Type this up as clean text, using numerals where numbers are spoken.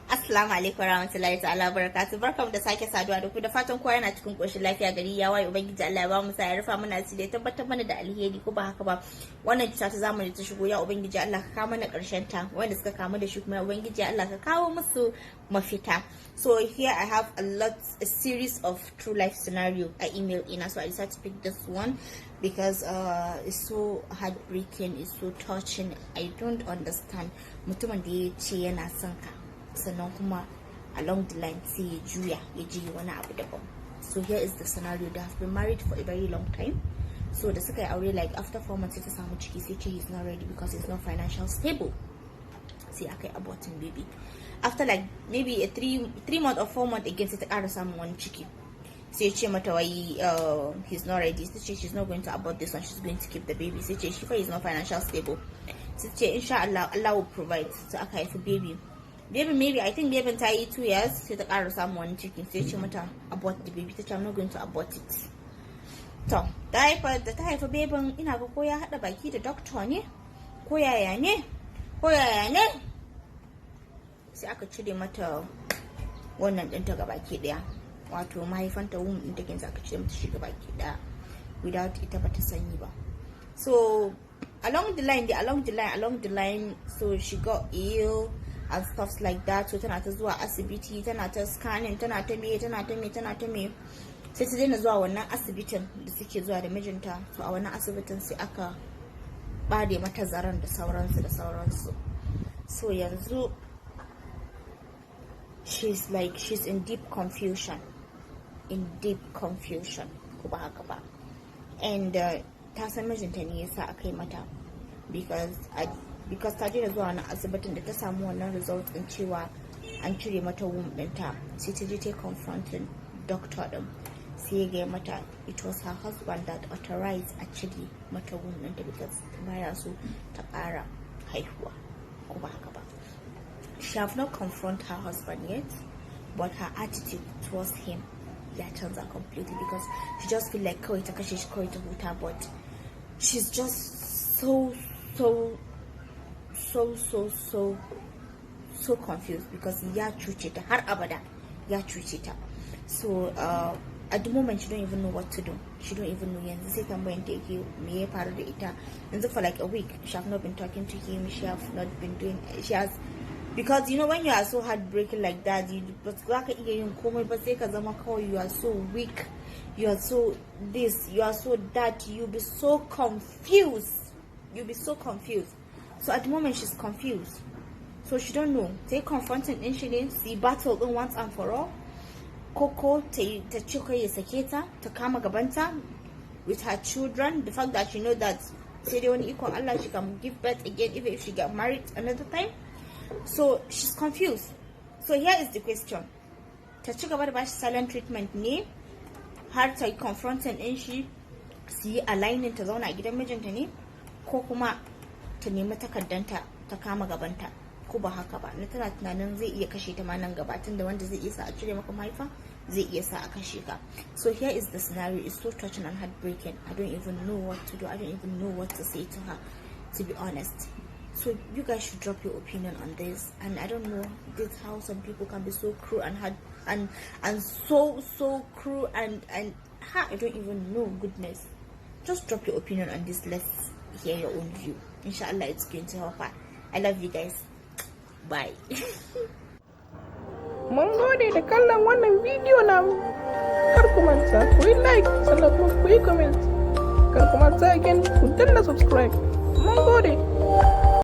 Assalamu alaikum warahmatullahi ta'ala barakatuh. Barkamu da sake saduwa da ku, da fatan kowa yana cikin koshin lafiya. Gari ya waye, Ubangiji Allah ya ba mu sa, ya rufa mana asiri, ya tabbatar mana da alheri, ko ba haka ba? Wannan cuta ta zamani ta shigo, ya Ubangiji Allah ka kawo mana karshen ta. Wanda suka kamu da shi kuma, ya Ubangiji Allah ka kawo musu mafita. So here I have a lot, a series of true life scenario a email ina, so I decided to pick this one because it's so heartbreaking, it's so touching. I don't understand. Mutumin da ya ce yana son ka, sannan kuma along the line sai ya juya ya ji wani abu daban. So here is the scenario. They have been married for a very long time. So da suka yi aure, like after 4 months, sai ta samu ciki. Sai ce he's not ready because he's not financial stable. Sai aka yi aborting baby. After like maybe a 3 month or 4 month again, sai ta ƙara samun wani ciki. Sai ce mata wai he's not ready. Sai ce she's not going to abort this one, she's going to keep the baby. Sai ce shi fa he's not financial stable. Sai ce insha Allah, Allah will provide. So aka haifi baby. Baby, maybe, I think baby ta yi 2 years, sai ta ƙara samun wani ciki. Sai ce mata abort the baby. Ta ce, "I'm not going to abort it." To ta haifa, da ta haifa babyn, ina ga ko ya haɗa baki da doctor ne ko yaya ne ko yaya ne, sai aka cire mata wannan ɗinta gabaki ɗaya, wato mahaifanta, womb ɗin take, aka cire mata shi gabaki ɗaya without ita bata sani ba. So along the line, along the line, so she got ill and stuff like that. So tana ta zuwa asibiti, tana ta scanning, tana ta me, tana ta me, tana ta me. Sai ta daina zuwa wannan asibitin da suke zuwa da mijinta. So a wannan asibitin sai aka bare mata zaren da sauransu da sauransu. So yanzu she's like, she's in deep confusion, in deep confusion, ko ba haka ba? And ta san mijinta ne yasa aka yi mata because ta daina zuwa wannan asibitin. Da ta samu wannan result din cewa an cire mata womb ɗinta, sai ta je ta confronting doctor din. Sai ya gaya mata it was her husband that authorized a cire mata womb ɗinta because baya so ta ƙara haihuwa, ko ba haka ba? She have not confront her husband yet, but her attitude towards him ya canza completely because she just feel like kawai ta kashe shi, kawai ta huta. But she's just so so so so so so confused because ya cuce ta, har abada ya cuce ta. So at the moment she don't even know what to do. She don't even know. Yanzu sai tambayan ta yake me ya faru da ita. Yanzu for like a week she have not been talking to him. She have not been doing, she has, because you know when you are so heartbreaking like that, you ba za ka iya yin komai ba, sai ka zama kawai you are so weak, you are so this, you are so that, you be so confused, you be so confused. So at the moment she's confused, so she don't know ta yi confronting din shi ne su yi battle din once and for all, ko ta ce kai ya sake ta, ta kama gabanta with her children. The fact that she know that sai dai wani ikon Allah she can give birth again even if she get married another time. So she's confused. So here is the question: ta ci gaba da bashi silent treatment ne har ta yi confronting din shi, su yi aligning, ta zauna a gidan mijinta ne, ko kuma ta nemi takardanta ta kama gabanta, ko ba haka ba? Na tana tunanin zai iya kashe ta ma nan gaba, tunda wanda zai iya sa a cire maka mahaifa zai iya sa a kashe ka. So here is the scenario. It's so touching and heartbreaking. I don't even know what to do. I don't even know what to say to her, to be honest. So you guys should drop your opinion on this. And I don't know this, how some people can be so cruel and hard and so so cruel and ha, I don't even know. Goodness. Just drop your opinion on this. Let's hear your own view. Inshallah it's going to help her. I love you guys. Bye. Mun gode da kallon wannan bidiyo namu. Kar ku manta ku yi like, sannan kuma ku yi comment. Kar ku manta again ku danna subscribe. Mun gode.